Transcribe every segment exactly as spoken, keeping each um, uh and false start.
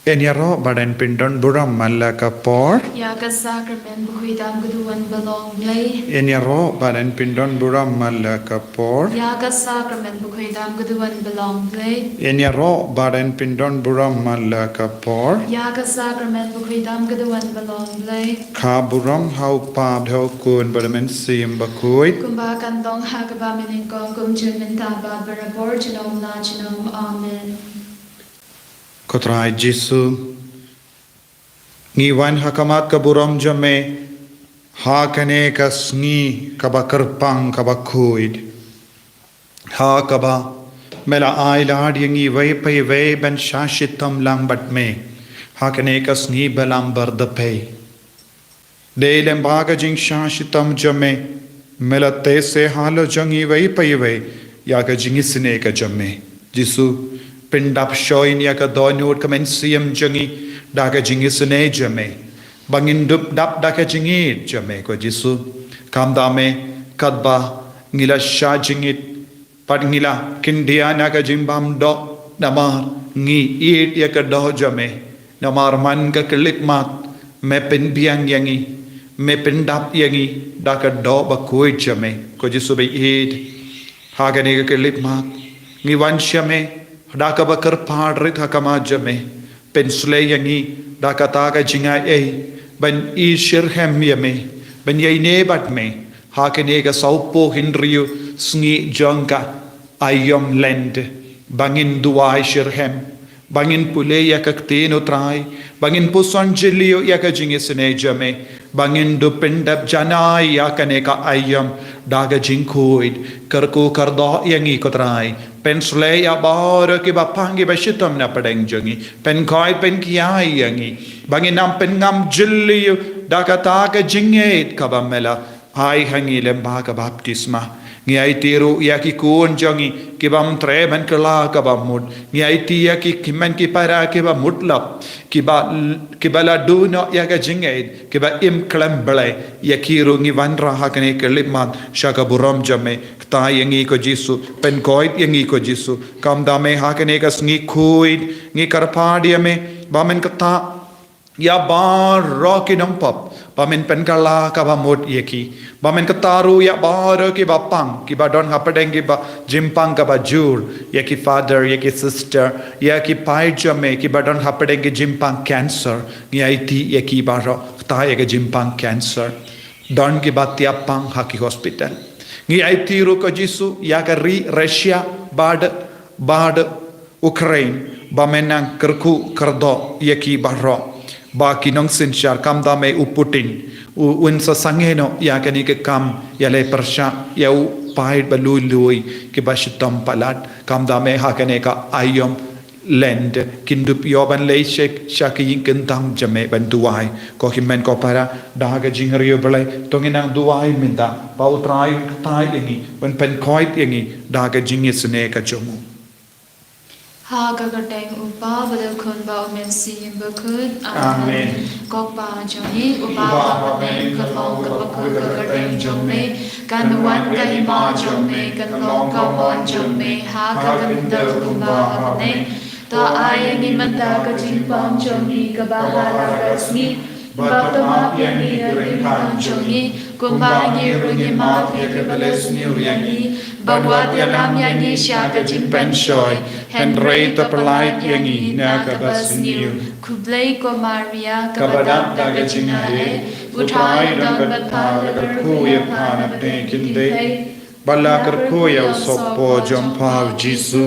Yn ïaroh bad yn pyndon burom man la ka por. Ïa ka sakramen bakhuid dam ka duwan ba long Blei. Yn ïaroh bad yn pyndon burom man la ka por. Ïa ka sakramen bakhuid dam ka duwan ba long Blei. Yn ïaroh bad yn pyndon burom man la ka por. Ïa ka sakramen bakhuid dam ka duwan ba long Blei. Kha burom ha u Kpa bad ha u Khun bad ha u Mynsiem Bakhuid. Kumba kan long ha kaba mynnyngkong kum jong mynta bad barabor junom la junom. Amen. Ko Trai Jisu, ngi wan ha khmat ka burom jong me ha kane ka sngi kaba kyrpang kaba khuid. Ha kaba me la ai lad ïa ngi iwei pa iwei ban shah shitom lang bad me ha kane ka sngi ba lam bar da pei. Dei lyngba ka jingshah shitom jong me, me la teh seh halor jong ngi iwei pa iwei ïa ka jingisynei ka jong me. Jisu, pyndap shoi ïa ka dohnud ka mynsiem jong ngi da ka jingisynei jong me. Ba ngin dup dap da ka jingïeit jong me ko Jisu. Kam da me katba ngi la shah jingïeit bad ngi la khyndiat na ka jingbymdoh namar ngi ïeit ïa ka doh jong me. Namar man ka khyllipmat me pynbiang ïa ngi, me pyndap ïa ngi da ka doh ba khuid jong me. Ko Jisu ba ïeit, ha kane ka khyllipmat ngi wan sha me da kaba kyrpad rit ha khmat jong me. Pynshlei ïa ngi da kata ka jingai ei ban ïashitrhem ïa me, ban ïaineh bad me ha kane ka sawphew hynriew sngi jong ka Aïom Lent. Ba ngin duwai shitrhem, ba ngin pule ïa ka ktien u Trai, ba ngin puson jylliew ïa ka jingisynei jong me, ba ngin dup pyndep janai ïa kane ka aïom da ka jingkhuid. Kyrkhu kyrdoh ïa ngi ko Trai. Pynshlei ïa baroh kiba pang kiba shitom na pdeng jong ngi. Pynkhuid pynkhia ïa ngi ba ngin ym pynngam jylliew da kata ka jingïeit kaba me la ai ha ngi lyngba ka baptisma. Ngi aiti ruh ïa ki khun jong ngi ki bym treh ban kylla kaba mut. Ngi aiti ïa ki hynmen ki para kiba mut lap, kiba, kiba la duh noh ïa ka jingïeit, kiba im khlem Blei. Ïa ki ruh ngi wanrah ha kane ka khyllipmat sha ka burom jong me. Kta ïa ngi ko Jisu, pynkhuid ïa ngi ko Jisu. Kam da me ha kane ka sngi khuid ngi kyrpad ïa me ba men kata ïa baroh ki nongpop, ba men pynkylla kaba mut ïa ki. Ba men kata ruh ïa baroh kiba pang, kiba don hapdeng kiba jingpang kaba jur, ïa ki father, ïa ki sister, ïa ki paid jong me kiba don hapdeng ki jingpang cancer. Ngi aiti ïa ki baroh, kta ïa ka jingpang cancer. Don kiba tiap pang ha ki hospital. Ngi aiti ruh ko Jisu ïa ka ri Russia bad, bad Ukraine, ba men nang kyrkhu kyrdoh ïa ki baroh. Ba ki nongsynshar kam da me u Putin, u, un sa sangeh noh ïa kane ka kam ïaleh pyrshah ïa u paid ba lui lui kiba shitom palat. Kam da me ha kane ka aïom Lent kin dup ïoh ban leit sha ki ïing kyntang jong me ban duwai. Ko hynmen ko para, da ka jingriewblei bha to ngin nang duwai mynta ba u Trai un kyrteng ïa ngi, un pynkhuid ïa ngi da ka jingisynei ka jong u. Ha ka kyrteng u Kpa bad u Khun bad u Mynsiem Bakhuid. Amen. Ko Kpa jong ngi uba ha bneng, ka long kaba khuid ka kyrteng jong me. Kan wan ka hima jong me, kan long ka mon jong me ha ka khyndew kumba ha bneng. To ai ïa ngi mynta ka jingpang jong ngi kaba ha la ka sngi. Bad to map ïa ngi ki ryngkang jong ngi kumba ngi ruh ngi map ïa kiba leh sniew ïa ngi. Bad wat ïalam ïa ngi sha ka jingpynshoi, hynrei to pyllait ïa ngi na kaba sniew. Khublei ko Maria, kaba dap da ka jingaiei, u Trai u don bad pha, la kyrkhu ïa pha na pdeng ki kynthei. Bad la kyrkhu ïa u sohpop jong pha u Jisu.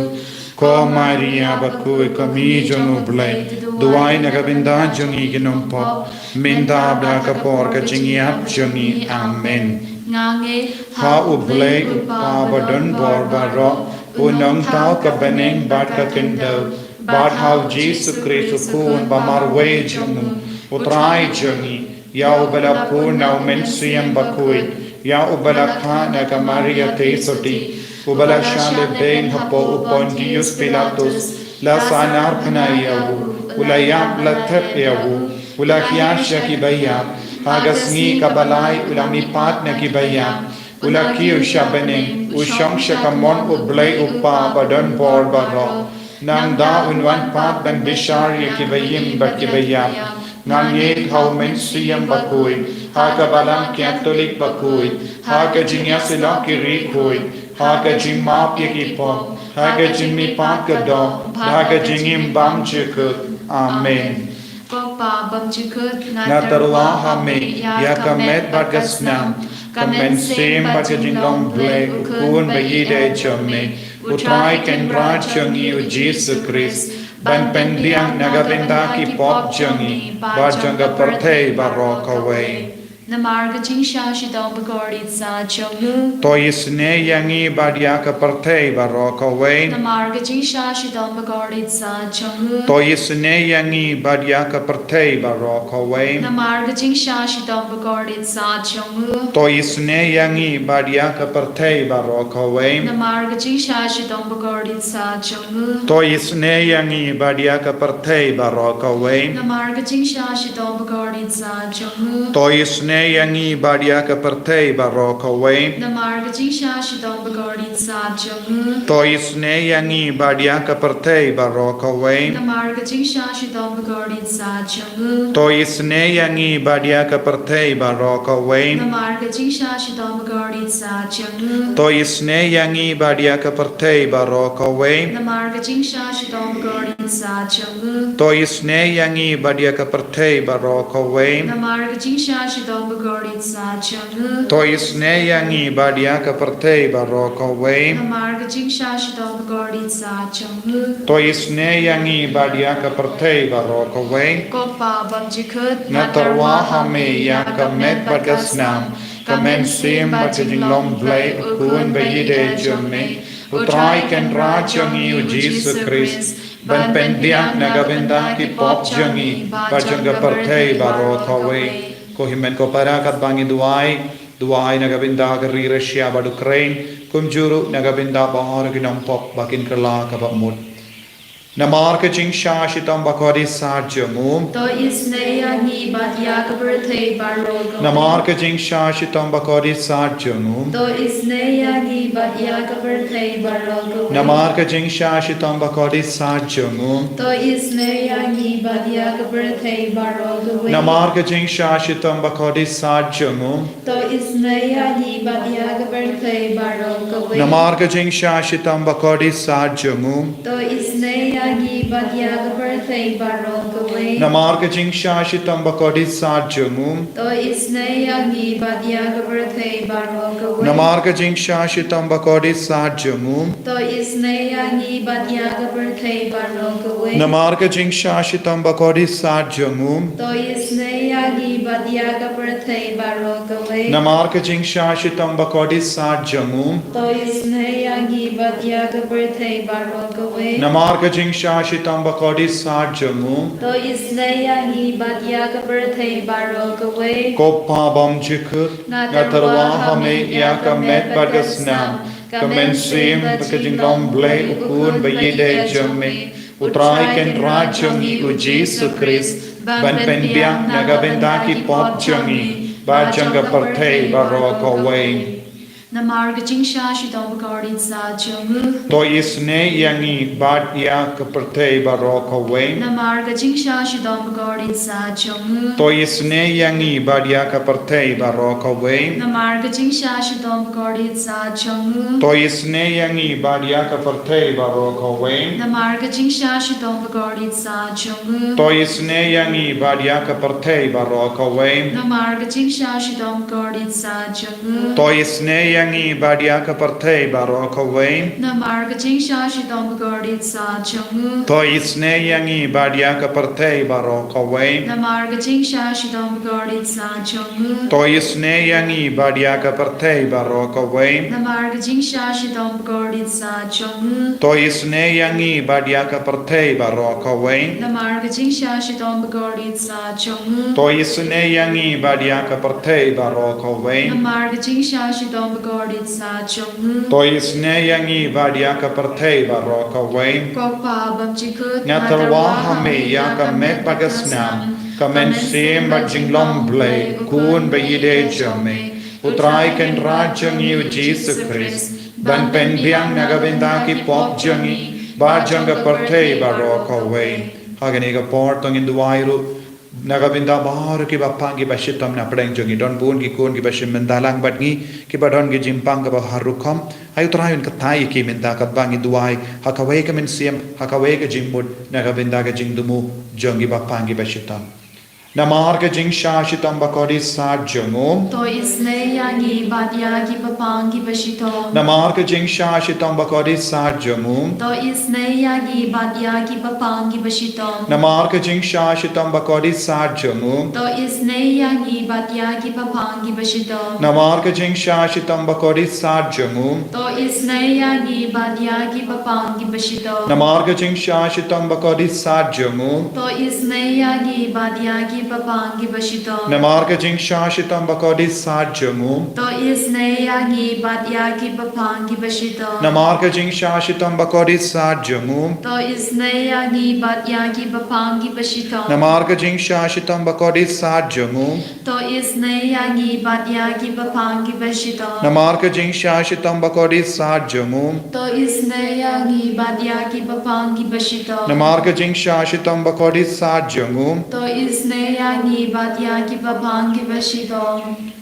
Ko Maria bakhuid, ko kmie jong u Blei, duwai na ka bynta jong ngi ki nongpop, mynta bad ha ka por ka jingïap jong ngi. Amen. Nga ngeit ha u Blei u Kpa ba don bor baroh, u Nongthaw ka bneng bad ka khyndew, bad ha u Jisu Khrist u Khun ba marwei jong u, u Trai jong ngi, ïa uba la pun na u Mynsiem Bakhuid, ïa uba la kha na ka Maria theisotti, uba la shah lehbeiñ hapoh u Pontius Pilatus, la sahnarphna ïa u, u la ïap, la thep ïa u, u la hiar sha kiba ïap, ha ka sngi kaba lai u la mihpat na kiba ïap, u la kiew sha bneng, u shong sha ka mon u Blei u Kpa ba don bor baroh. Nangta un wan pat ban bishar ïa kiba im bad kiba ïap. Nga ngeit ha U Mynsiem Bakhuid, ha ka Balang Katholik bakhuid, ha ka jingïasyllok ki riewkhuid, ha ka jingmap ïa ki pop, ha ka jingmihpat ka doh, ha ka jingim bymjukut. Amen. Ko Pa bymjukut, nga tyrwa ha me ïa ka met bad ka snam, ka mynsiem bad ka jinglong Blei U Khun ba ïeit jong me, U Trai Kynrad jong ngi U Jisu Khrist, ban pynbiang na ka bynta ki pop jong ngi bad jong ka pyrthei baroh kawei. Namar ka jingshah shitom bakordit sa jong u. To isynei ïa ngi bad ïa ka pyrthei baroh kawei. Namar ka jingshah shitom bakordit sa jong u. To isynei ïa ngi bad ïa ka pyrthei baroh kawei. Namar ka jingshah shitom bakordit sa jong u. To isynei ïa ngi bad ïa ka pyrthei baroh kawei. Namar ka jingshah shitom bakordit sa jong u. To isynei ïa ngi bad ïa ka pyrthei baroh kawei. Namar ka jingshah shitom bakordit sa jong u. To isynei ïa ngi bad ïa ka pyrthei baroh kawei. Namar ka jingshah shitom bakordit sa jong u. To isynei ïa ngi bad ïa ka pyrthei baroh kawei. Namar ka jingshah shitom bakordit sa jong u. To isynei ïa ngi bad ïa ka pyrthei baroh kawei. Namar ka jingshah shitom bakordit sa jong u. To isynei ïa ngi bad ïa ka pyrthei baroh kawei. Namar ka jingshah shitom bakordit sa jong u. To isynei ïa ngi bad ïa ka pyrthei baroh kawei. Namar ka jingshah shitom bakordit sa jong u. To isynei ïa ngi bad ïa ka pyrthei baroh kawei. Namar ka jingshah shitom bakordit sa jong u. To isynei ïa ngi bad ïa ka pyrthei baroh kawei. Ko Pa bymjukut, nga tyrwa ha me ïa ka met bad ka snam, ka mynsiem bad ka jinglong Blei U Khun ba ïeit jong me, U Trai Kynrad jong ngi U Jisu Khrist, ban pynbiang na ka bynta ki pop jong ngi bad jong ka pyrthei baroh kawei. Ko hynmen ko para, katba ngi duwai, duwai na ka bynta ka ri Russia bad Ukraine, kumjuh ruh na ka bynta baroh ki nongpop ba kin kylla kaba mut. Namar ka jingshah shitom bakordit sa jong u. To isynei ïa ngi bad ïa ka pyrthei baroh kawei. Namar ka jingshah shitom bakordit sa jong u. To isynei ïa ngi bad ïa ka pyrthei baroh kawei. Namar ka jingshah shitom bakordit sa jong u. To isynei ïa ngi bad ïa ka pyrthei baroh kawei. Namar ka jingshah shitom bakordit sa jong u. To isynei ïa ngi bad ïa ka pyrthei baroh kawei. Namar ka jingshah shitom bakordit sa jong u. To isynei ïa ngi bad ïa ka pyrthei baroh kawei. Namar ka jingshah shitom bakordit sa jong u. To isynei ïa ngi bad ïa ka pyrthei baroh kawei. Namar ka jingshah shitom bakordit sa jong u. To isynei ïa ngi bad ïa ka pyrthei baroh kawei. Namar ka jingshah shitom bakordit sa jong u. To isynei ïa ngi bad ïa ka pyrthei baroh kawei. Namar ka jingshah shitom bakordit sa jong u. To isynei ïa ngi bad ïa ka pyrthei baroh kawei. Namar ka jingshah shitom bakordit sa jong u. To isynei ïa ngi bad ïa ka pyrthei baroh kawei. Ko Pa bymjukut, nga tyrwa ha me ïa ka met bad ka snam, ka mynsiem bad ka jinglong Blei U Khun ba ïeit jong me, U Trai Kynrad jong ngi U Jisu Khrist, ban pynbiang na ka bynta ki pop jong ngi bad jong ka pyrthei baroh kawei. Namar ka jingshah shitom bakordit sa jong u. To isynei ïa ngi bad ïa ka pyrthei baroh kawei. Namar ka jingshah shitom bakordit sa jong u. To isynei ïa ngi bad ïa ka pyrthei baroh kawei. Namar ka jingshah shitom bakordit sa jong u. To isynei ïa ngi bad ïa ka pyrthei baroh kawei. Namar ka jingshah shitom bakordit sa jong u. To isynei ïa ngi bad ïa ka pyrthei baroh kawei. Namar ka jingshah shitom bakordit sa jong u. To isynei ïa ngi bad ïa ka pyrthei baroh kawei. Namar ka jingshah shitom bakordit sa jong u. To isynei ïa ngi bad ïa ka pyrthei baroh kawei. Namar ka jingshah shitom bakordit sa jong u. To isynei ïa ngi bad ïa ka pyrthei baroh kawei. Namar ka jingshah shitom bakordit sa jong u. To isynei ïa ngi bad ïa ka pyrthei baroh kawei. Namar ka jingshah shitom bakordit sa jong u. To isynei ïa ngi bad ïa ka pyrthei baroh kawei. Namar ka jingshah shitom bakordit sa jong u. To isynei ïa ngi bad ïa ka pyrthei baroh kawei. Ko Pa bymjukut, nga tyrwa ha me ïa ka met bad ka snam, ka mynsiem bad jinglong Blei U Khun ba ïeit jong me, U Trai Kynrad jong ngi U Jisu Khrist, ban pynbiang na ka bynta ki pop jong ngi bad jong ka pyrthei baroh kawei. Ha kane ka por to ngin duwai ruh na ka bynta baroh kiba pang kiba shitom na pdeng jong ngi. Don bun ki khun kiba shim bynta lang bad ngi, kiba don ki jingpang kaba har rukom. Ai U Trai, un kyrkhu ïa ki mynta katba ngi duwai ha kawei ka mynsiem, ha kawei ka jingmut, na ka bynta ka jingthmu jong kiba pang kiba shitom. Namar ka jingshah shitom bakordit sat jong u, to isynei ïa ngi bad ïa kiba pang kiba shitom. Namar ka jingshah shitom bakordit sat jong u, to isynei ïa ngi bad ïa kiba pang kiba shitom. Namar ka jingshah shitom bakordit sat jong u, to isynei ïa ngi bad ïa kiba pang kiba shitom. Namar ka jingshah shitom bakordit sat jong u, to isynei ïa ngi bad ïa kiba pang kiba shitom. Namar ka jingshah shitom bakordit sat jong u, to isynei ïa ngi bad ïa kiba pang kiba shitom. Namar ka jingshah shitom bakordit sat jong u, to isynei ïa ngi bad ïa kiba pang kiba shitom. Namar ka jingshah shitom bakordit sat jong u, to isynei ïa ngi bad ïa kiba pang kiba shitom. Namar ka jingshah shitom bakordit sat jong u, to isynei ïa ngi bad ïa kiba pang kiba shitom. Namar ka jingshah shitom bakordit sat jong u, to isynei ïa ngi bad ïa kiba pang kiba shitom. Namar ka jingshah shitom bakordit sat jong u, to isynei ïa ngi bad ïa kiba pang kiba shitom.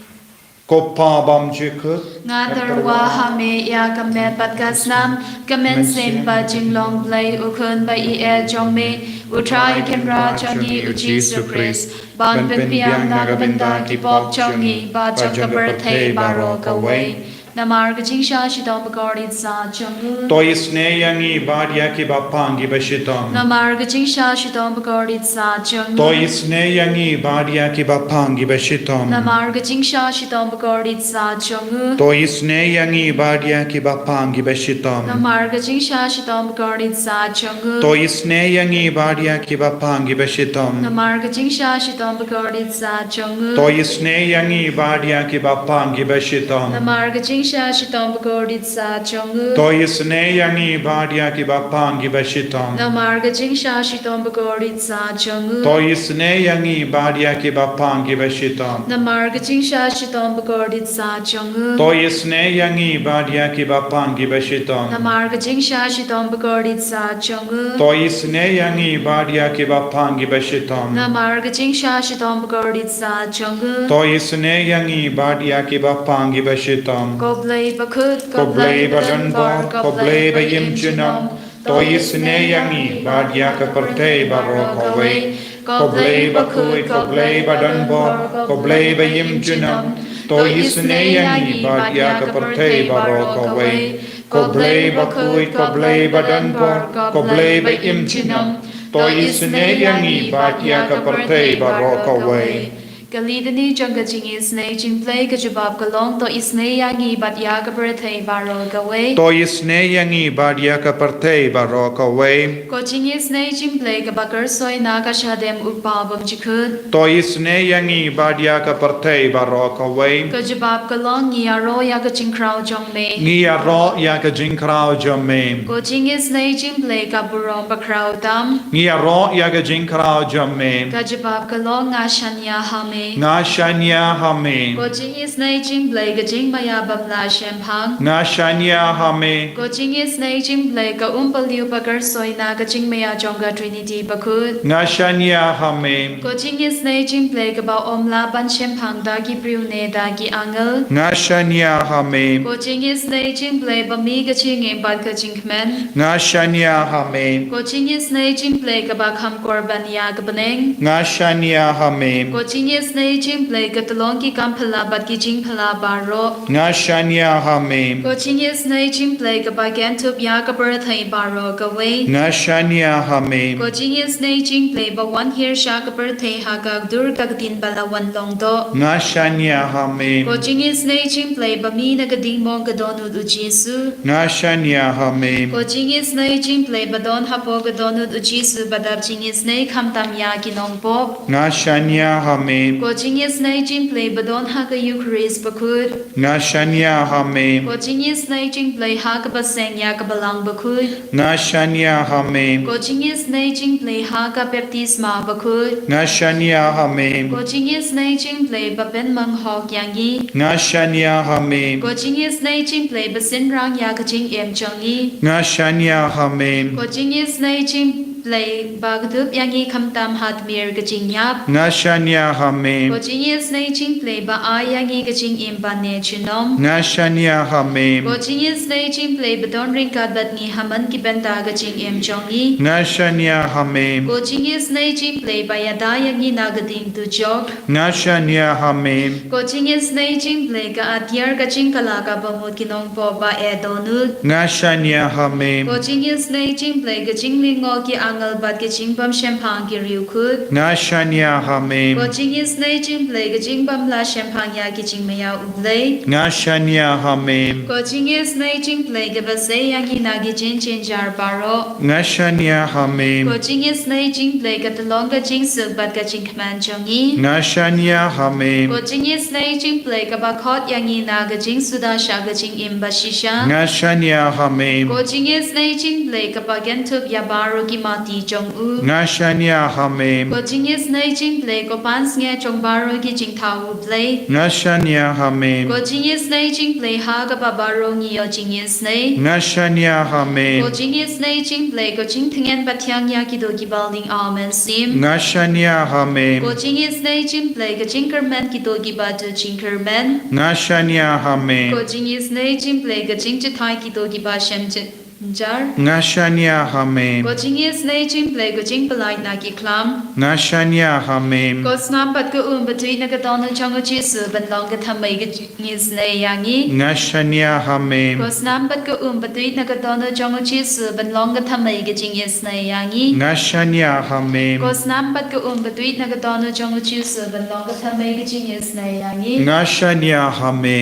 Ko Pa bymjukut, nga tyrwa ha me ïa ka met bad ka snam, ka mynsiem bad jinglong Blei U Khun ba ïeit jong me, U Trai Kynrad jong ngi U Jisu Khrist, ban pynbiang na ka bynta ki pop jong ngi bad jong ka pyrthei baroh kawei. Namar ka jingshah shitom bakordit sat jong u, to isynei ïa ngi bad ïa kiba pang kiba shitom. Namar ka jingshah shitom bakordit sat jong u, to isynei ïa ngi bad ïa kiba pang kiba shitom. Namar ka jingshah shitom bakordit sat jong u, to isynei ïa ngi bad ïa kiba pang kiba shitom. Namar ka jingshah shitom bakordit sat jong u, to isynei ïa ngi bad ïa kiba pang kiba shitom. Namar ka jingshah shitom bakordit sat jong u, to isynei ïa ngi bad ïa kiba pang kiba shitom. Namar ka jingshah shitom bakordit sat jong u, to isynei ïa ngi bad ïa kiba pang kiba shitom. Namar ka jingshah shitom bakordit sat jong u, to isynei ïa ngi bad ïa kiba pang kiba shitom. Namar ka jingshah shitom bakordit sat jong u, to isynei ïa ngi bad ïa kiba pang kiba shitom. Namar ka jingshah shitom bakordit sat jong u, to isynei ïa ngi bad ïa kiba pang kiba shitom. Namar ka jingshah shitom bakordit sat jong u, to isynei ïa ngi bad ïa kiba pang kiba shitom. Ko Blei bakhuid, ko Blei badonbor, ko Blei baïem junom, to isynei ïa ngi bad ïa ka pyrthei baroh kawei. Ko Blei bakhuid, ko Blei badonbor, ko Blei baïem junom, to isynei ïa ngi bad ïa ka pyrthei baroh kawei. Ko Blei bakhuid, ko Blei badonbor, ko Blei baïem junom, to isynei ïa ngi bad ïa ka pyrthei baroh kawei. Ka Litany jong ka jingisynei jingblei, ka jubab ka long: To isynei ïa ngi bad ïa ka pyrthei baroh kawei. To isynei ïa ngi bad ïa ka pyrthei baroh kawei. Ka jingisynei jingblei kaba kyrsoi na ka shadem U Kpa bymjukut. To isynei ïa ngi bad ïa ka pyrthei baroh kawei. Ka jubab ka long: Ngi ïaroh ïa ka jingkhraw jong me. Ngi ïaroh ïa ka jingkhraw jong me. Ka jingisynei jingblei ka burom bakhraw tam. Ngi ïaroh ïa ka jingkhraw jong me. Ka jubab ka long: Nga shaniah ha me. Nga shaniah ha me. Ka jingisynei jingblei ka jingmaïa bym lah shemphang. Nga shaniah ha me. Ka jingisynei jingblei ka umpohliew ba kyrsoi na ka jingmaïa jong ka Trinity bakhuid. Nga shaniah ha me. Ka jingisynei jingblei kaba ym lah ban shemphang da ki briew ne da ki angel. Nga shaniah ha me. Ka jingisynei jingblei ba mih ka jingim bad ka jingkmen. Nga shaniah ha me. Ka jingisynei jingblei kaba kham korban ïa ka bneng. Nga shaniah ha me. Ka jingisynei jingblei ka tyllong ki kam phylla bad ki jingphylla baroh. Nga shaniah ha me. Ka jingisynei jingblei kaba kynthup ïa ka pyrthei baroh kawei. Nga shaniah ha me. Ka jingisynei jingblei ba wan hiar sha ka pyrthei ha ka dur ka ktien ba la wan long doh. Nga shaniah ha me. Ka jingisynei jingblei ba mih na ka diengmong ka dohnud U Jisu. Nga shaniah ha me. Ka jingisynei jingblei ba don hapoh ka dohnud U Jisu ba dap jingisynei khamtam ïa ki nongpop. Nga shaniah ha me. Ko jingisynei jingpyllait ba don ha ka Eukharist bakhuid. Nga shaniah ha me. Ko jingisynei jingpyllait ha kaba seng ïa ka Balang bakhuid. Nga shaniah ha me. Ko jingisynei jingpyllait ha ka baptisma bakhuid. Nga shaniah ha me. Ko jingisynei jingpyllait ba pynmang hok ïa ngi. Nga shaniah ha me. Ko jingisynei jingpyllait ba synrang ïa ka jingim jong ngi. Nga shaniah ha me. Ko jingisynei jingpyllait ba kdup ïa ngi khamtam ha tmier ka jingïap. Nga shaniah ha me. Ko jingisynei jingpyllait ba ai ïa ngi ka jingim ba ne junom. Nga shaniah ha me. Ko jingisynei jingpyllait ba don ryngkat bad ngi ha man ki bynta ka jingim jong ngi. Nga shaniah ha me. Ko jingisynei jingpyllait ba ïada ïa ngi na ka ding dujok. Nga shaniah ha me. Ko jingisynei jingpyllait ka atiar ka jingkylla kaba mut ki nongpop ba eh dohnud. Nga shaniah ha me. Ko jingisynei jingpyllait ka jinglyngngoh ki angel bad ka jingbym shemphang ki riewkhuid. Nga shaniah ha me. Ko jingisynei jingpyllait ka jingbym lah shemphang ïa ki jingmaïa U Blei. Nga shaniah ha me. Ko jingisynei jingpyllait kaba sei ïa ngi na ki jingjynjar baroh. Nga shaniah ha me. Ko jingisynei jingpyllait ka tyllong ka jingsuk bad ka jingkmen jong ngi. Nga shaniah ha me. Ko jingisynei jingpyllait kaba khot ïa ngi na ka jingsuda sha ka jingim ba shisha. Nga shaniah ha me. Ko jingisynei jingpyllait kaba kynthup ïa baroh ki mati jong u. Nga shaniah ha me. Ko jingisynei jingpyllait ko pansngiat jong baroh ki jingthaw U Blei. Nga shaniah ha me. Ko jingisynei jingpyllait ha kaba baroh ngi ïoh jingisynei. Nga shaniah ha me. Ko jingisynei jingpyllait ko jingtngen ba thiang ïa kito kiba lyngba mynsiem. Nga shaniah ha me. Ko jingisynei jingpyllait ka jingkyrmen kito kiba duh jingkyrmen. Nga shaniah ha me. Ko jingisynei jingpyllait ka jingjahthait kito kiba shem jin- jar. Nga shaniah ha me. Ko jingisynei jingpyllait ka jingpyllait na ki khlam. Nga shaniah ha me. Ko snam bad ka um ba tuid na ka dohnud jong U Jisu ban long ka thymmei ka jingisynei ïa ngi. Nga shaniah ha me. Ko snam bad ka um ba tuid na ka dohnud jong U Jisu ban long ka thymmei ka jingisynei ïa ngi. Nga shaniah ha me. Ko snam bad ka um ba tuid na ka dohnud jong U Jisu ban long ka thymmei ka jingisynei ïa ngi. Nga shaniah ha me.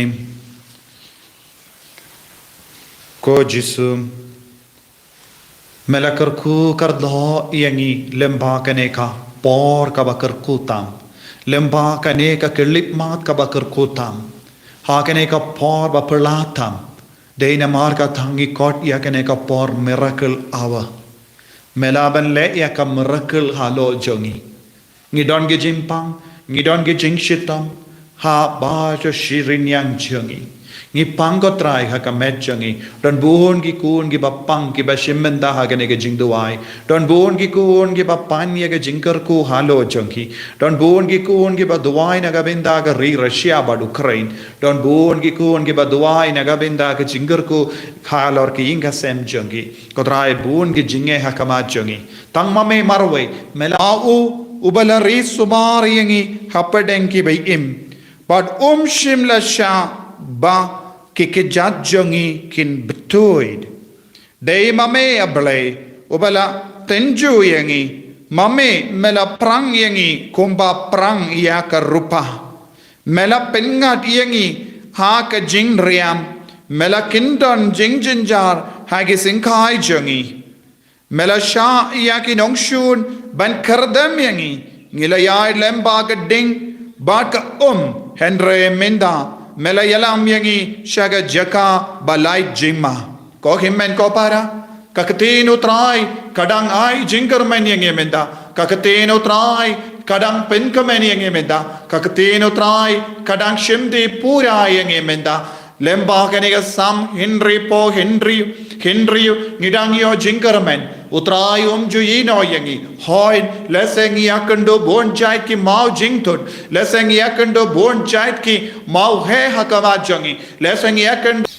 Ko Jisu, me la kyrkhu kyrdoh ïa ngi lyngba kane ka por kaba kyrkhu tam, lyngba kane ka khyllipmat kaba kyrkhu tam, ha kane ka por ba phylla tam. Dei namar kata ngi khot ïa kane ka por miracle hour. Me lah ban leh ïa ka miracle halor jong ngi. Ngi don ki jingpang, ngi don ki jingshitom ha ba shisha ri ñiang jong ngi. Ngi pang, ko Trai, ha ka met jong ngi. Don bun ki khun kiba pang kiba shim bynta ha kane ka jingduwai. Don bun ki khun kiba pan ïa ka jingkyrkhu halor jong ki. Don bun ki khun kiba duwai na ka bynta ka ri Russia bad Ukraine. Don bun ki khun kiba duwai na ka bynta ka jingkyrkhu halor ki ïing ka sem jong ki. Ko Trai, bun ki jingeh ha khmat jong ngi. Tang ma me marwei, me la u, uba la ri sumar ïa ngi hapdeng kiba im. Bad um shym la shah ba ki kjat jong ngi kin btuid. Dei ma me, A Blei, uba la tynjuh ïa ngi. Ma me, me la phrang ïa ngi kumba phrang ïa ka rupa. Me la pynngat ïa ngi ha ka jingriam. Me la kyndon jingjynjar ha ki syngkhai jong ngi. Me la shah ïa ki nongshun ban khyrdem ïa ngi. Ngi la ïaid lyngba ka ding bad ka um, hynrei mynta me la ïalam ïa ngi sha ka jaka ba lait jingma. Ko hynmen ko para, ka ktien U Trai ka dang ai jingkyrmen ïa ngi mynta. Ka ktien U Trai ka dang pynkmen ïa ngi mynta. Ka ktien U Trai ka dang shim dih pura ïa ngi mynta. Lyngba kane ka Salm hynriewphew hynriew, hynriew, ngi dang ïoh jingkyrmen. U Trai um ju ïehnoh ïa ngi. Hooid, lehse ngi ïakynduh bun jait ki maw jingthut. Lehse ngi ïakynduh bun jait ki maw heh ha khmat jong ngi. Lehse ngi ïakynduh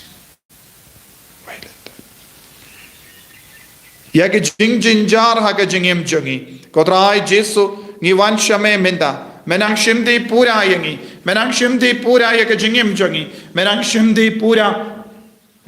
ïa ki jingjynjar ha ka jingim jong ngi. Ko Trai Jisu, ngi wan sha me mynta. Me nang shim dih pura ïa ngi. Me nang shim dih pura ïa ka jingim jong ngi. Me nang shim dih pura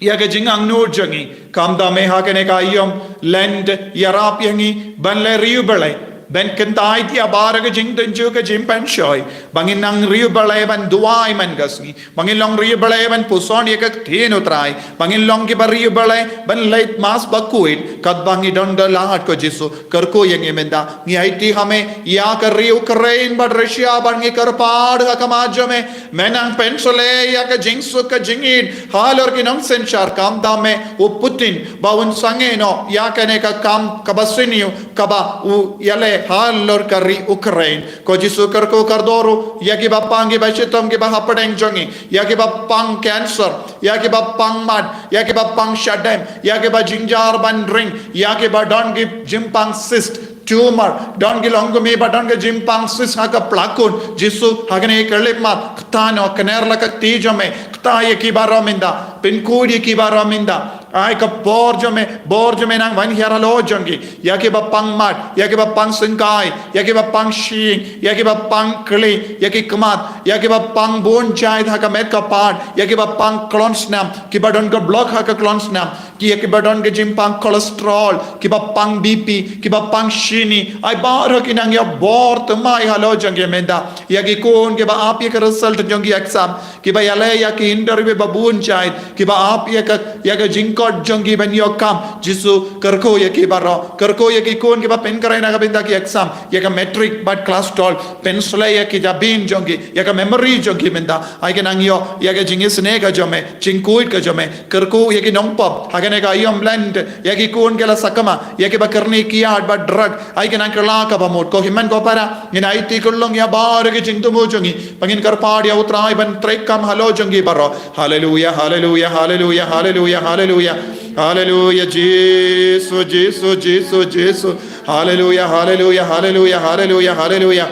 ïa ka jingangnud jong ngi. Khamtam me ha kane ka aïom Lent, ïarap ïa ngi ban leh riewblei. Ban kyntait ïa baroh ka jingtynjuh ka jingpynshoi. Ba ngin nang riewblei ban duwai man ka sngi. Ba ngin long riewblei ban puson ïa ka ktien U Trai. Ba ngin long kiba riewblei ban leit mass bakhuid. Katba ngi don da lad ko Jisu. Kyrkhu ïa ngi mynta. Ngi aiti ha me ïa ka ri Ukraine bad Russia bad ngi kyrpad ha khmat jong me. Me nang pynshlei ïa ka jingsuk ka jingïeit halor ki nongsynshar, khamtam me u Putin ba un sangeh noh ïa kane ka kam kaba sniew kaba u ïaleh halor ka ri Ukraine. Ko Jisu kyrkhu kyrdoh ruh ïa kiba pang kiba shitom kiba hapdeng jong ngi, ïa kiba pang cancer, ïa kiba pang mad, ïa kiba pang shadem, ïa kiba jynjar ban ring, ïa kiba don ki jingpang cyst, tumor, don ki longkmie ba don ka jingpang cyst ha ka plakun. Jisu ha kane ka khyllipmat kta noh, kner la ka kti jong me, kta ïa ki baroh mynta, pynkhuid ïa ki baroh mynta. Ai ka bor jong me, bor jong me nang wan hiar halor jong ki. Ïa kiba pang mad, ïa kiba pang syngkai, ïa kiba pang shyieng, ïa kiba pang kli, ïa ki khmat, ïa kiba pang bun jait ha ka met ka phad, ïa kiba pang klon snam, kiba don ka block ha ka klon snam, ki ïa kiba don ka jingpang cholesterol, kiba pang B P, kiba pang shini, ai baroh ki nang ïa bor thymmai halor jong ki mynta. Ïa ki khun kiba ap ïa ka result jong ki exam, kiba ïaleh ïa ki interview ba bun jait, kiba ap ïa ka, ïa ka jingkot jong ki ban ïoh kam. Jisu kyrkhu ïa ki baroh, kyrkhu ïa ki khun kiba pynkhreh na ka bynta ki exam, ïa ka matric bad class twelve, pynshlei ïa ki jabieng jong ki, ïa ka memory jong ki mynta. Ai ka nang ïoh ïa ka jingisynei ka jong me, jingkhuid ka jong me. Kyrkhu ïa ki nongpop ha kane ka aïom lent, ïa ki khun ki la sakma, ïa kiba kyrni kiad bad drug, ai ka nang kylla kaba mut. Ko hynmen ko para, ngin aiti kyllon ïa baroh ki jingthmu jong ngi, ba ngin kyrpad ïa U Trai ban treikam halor jong ki baroh. Haleluia, haleluia, haleluia, haleluia, haleluia. Haleluia, Jisu, Jisu, Jisu, Jisu. Haleluia, haleluia, haleluia, haleluia, haleluia.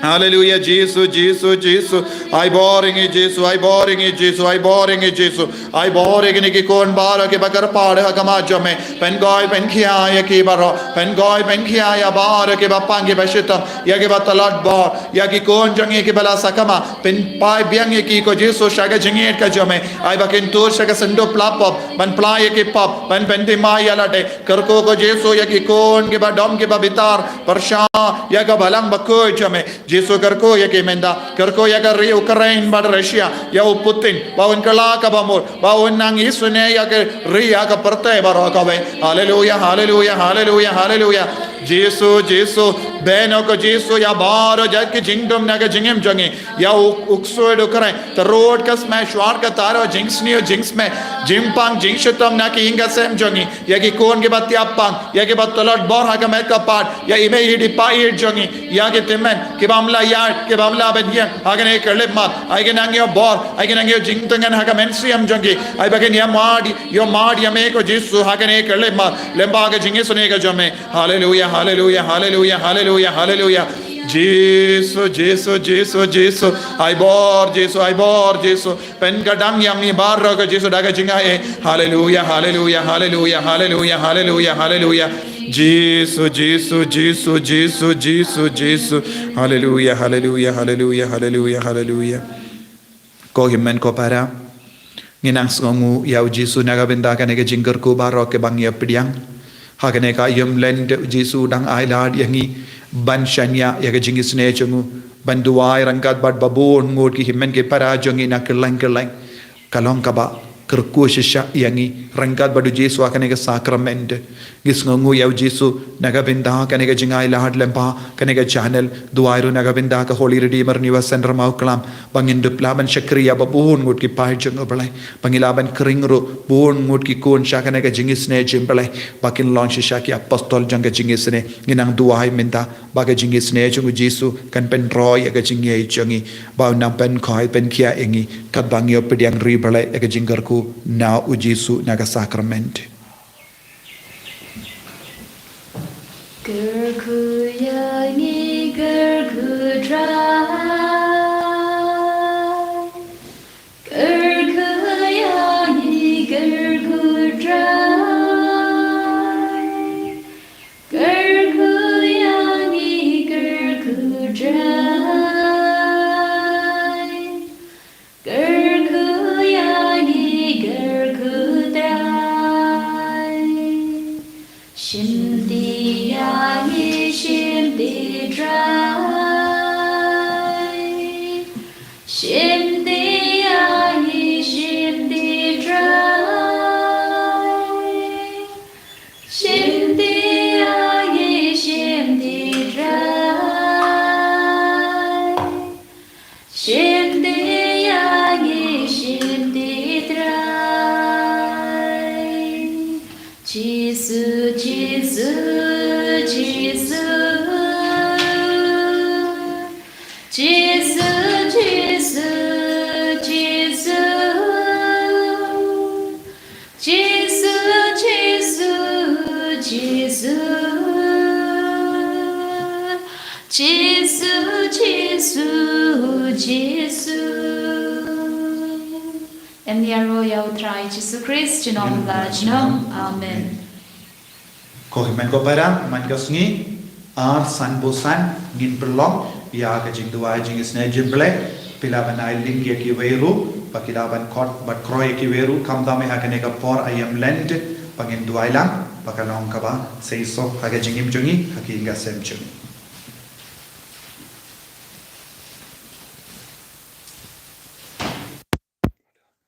Haleluia, Jisu, Jisu, Jisu. Ai bor ïa ngi Jisu, ai bor ïa ngi Jisu, ai bor ïa ngi Jisu. Ai bor ïa kine ki khun baroh kiba kyrpad ha khmat jong me. Pynkhuid pynkhia ïa ki baroh. Pynkhuid pynkhia ïa baroh kiba pang kiba shitom, ïa kiba tlot bor, ïa ki khun jong ngi kiba la sakma. Pynphai biang ïa ki ko Jisu sha ka jingïeit ka jong me. Ai ba kin tur sha ka synduk pla pop, ban pla ïa ki pop, ban pynthymmai ïa lade. Kyrkhu ko Jisu ïa ki khun kiba dom kiba bitar pyrshah ïa ka balang bakhuid jong me. Jisu kyrkhu ïa ki mynta, kyrkhu ïa ka ri Ukraine bad Russia, ïa u Putin, ba un kylla kaba mut, ba un nang isynei ïa ka ri ïa ka pyrthei baroh kawei. Haleluia, haleluia, haleluia, haleluia. Jisu, Jisu, beh noh ko Jisu ïa baroh jait ki jingdum na ka jingim jong ngi. Ïa u, u ksuid u kren, tyrud ka smet, shwar ka taro, jingsniew jingsmet, jingpang jingshitom na ki ïing ka sem jong ngi. Ïa ki khun kiba tiap pang, ïa kiba tlot bor ha ka met ka phad, ïa i mei i pa i jong ngi, ïa ki tymmen, kibym la ïaid, kibym la bynñiang, ha kane ka khyllipmat, ai ka nang ïoh bor, ai ka nang ïoh jingtngen ha ka mynsiem jong ki, ai ba kin ïa mad, ïoh mad ïa me ko Jisu, ha kane ka khyllipmat, lyngba ka jingisynei ka jong me. Haleluia, haleluia, haleluia, haleluia, haleluia. Jisu, Jisu, Jisu, Jisu. Ai bor Jisu, ai bor Jisu. Pynkyndang ïa ngi baroh ko Jisu da ka jingaiei. Haleluia, haleluia, haleluia, haleluia, haleluia, haleluia. Jisu, Jisu, Jisu, Jisu, Jisu, Jisu. Haleluia, haleluia, haleluia, haleluia, haleluia. Ko hynmen ko para, ngi nang sngewnguh ïa u Jisu na ka bynta kane ka jingkyrkhu baroh kaba ngi ïa pdiang. Ha kane ka aïom Lent u Jisu u dang ailad ïa ngi ban shaniah ïa ka jingisynei jong u, ban duwai ryngkat bad ba bun ngut ki hynmen ki para jong ngi na kylleng kylleng. Ka long kaba kyrkhu shisha ïa ngi ryngkat bad u Jisu ha kane ka sakrament. Ngi sngewnguh ïa u Jisu na ka bynta kane ka jingailad lyngba kane ka channel. Duwai ruh na ka bynta ka Holy Redeemer Niwa Center Mawklam, ba ngin dup lah ban shakri ïa ba bun ngut ki paid jong u Blei, ba ngin lah ban khring ruh bun ngut ki khun sha kane ka jingisynei jong u Blei, ba kin long shisha ki apostol jong ka jingisynei. Ngi nang duwai mynta ba ka jingisynei jong u Jisu kan pynroi ïa ka jingïeit jong ngi, ba un nang pynkhuid pynkhia ïa ngi katba ngi ïa pdiang ri Blei ïa ka jingkyrkhu na u Jisu na ka sakrament. Kyrkhu ïa ngi, kyrkhu Trai. Kyrkhu ïa ngi, kyrkhu Trai. Kyrkhu ïa ngi, kyrkhu Trai. Kyrkhu ïa ngi, kyrkhu Trai. Jisu, Jisu, Jisu. Em ïaroh ïa U Trai Jisu Khrist, junom la junom. Amen. Ko hynmen ko para, mynta ka sngi, ar san bud san, ngin pynlong ïa ka jingduwai jingisynei jong U Blei. Phi lah ban ai link ïa kiwei ruh, ba ki lah ban khot bad kro ïa kiwei ruh, khamtam ha kane ka por aïom Lent, ba ngin duwai lang, ba kan long kaba seisoh ha ka jingim jong ngi, ha ka ïing ka sem jong ngi.